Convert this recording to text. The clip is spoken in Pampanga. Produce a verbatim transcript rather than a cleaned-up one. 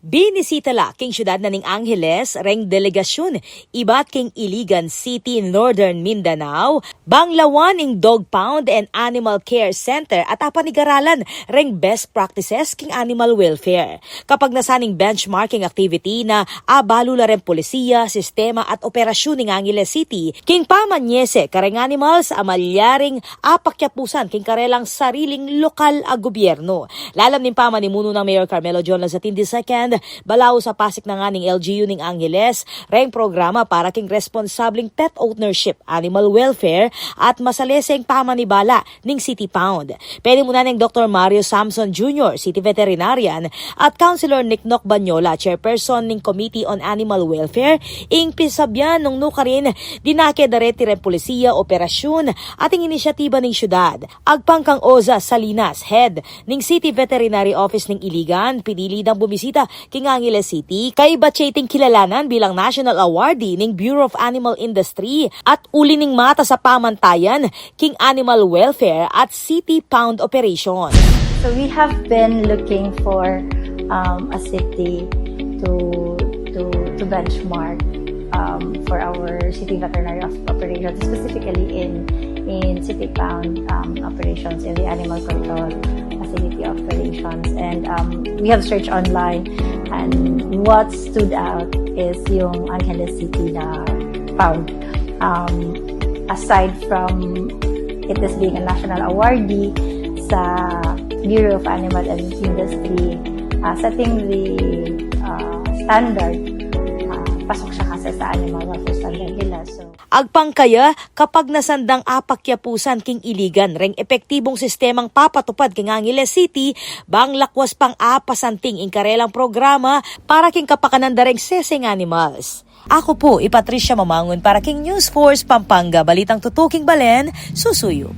Binisita la king syudad na ning Angeles reng delegasyun ibat king Iligan City, Northern Mindanao, bang lawan ing Dog Pound and Animal Care Center at apanigaralan reng best practices king animal welfare. Kapagnasan ning benchmarking activity na abalu la reng pulisiya, sistema at operasyun ning Angeles City king pamanyese kareng animals a malyaring apakyapusan king karelang sariling lokal a gobyerno. Lalam ning pamanimuno nang Mayor Carmelo John Lazatin the second, balaus a pasik na ngana ning L G U ning Angeles reng programa para king responsableng pet ownership, animal welfare, at masaleseng pamanibala ning City Pound. Penimunan neng Doktor Mario Samson Junior, City Veterinarian, at Councilor Niknok Banyola, Chairperson ning Committee on Animal Welfare, ing pisabyan nung nukarin dinake da reti reng pulisiya, operasyun, at ing inisyatiba ning syudad. Agpang kang Oza Salinas, head ning City Veterinary Office ning Iligan, pinili dang bumisita king Angeles City, kaybat ya iting kilalanan bilang National Awardee ning Bureau of Animal Industry at uli ning matas a pamantayan king animal welfare at City Pound operation. So we have been looking for um, a city to to to benchmark um, for our city veterinary op- operations, specifically in in city pound um, operations, in the animal control facility operations, and um, we have searched online. And what stood out is yung Angeles City na pound. Um, aside from it as being a national awardee sa Bureau of Animal and Industry, uh, setting the uh, standard, uh, pasok siya kasi sa animal welfare standard nila. So, Agpang kaya, kapagnasan dang apakyapusan king Iligan reng epektibung sistemang papatupad king Angeles City, bang lakwas pang apasanting ing karelang programa para king kapakanan da reng seseng animals. Aku pu i Patricia Mamangun para king News Force Pampanga, balitang tutuking balen, susuyu.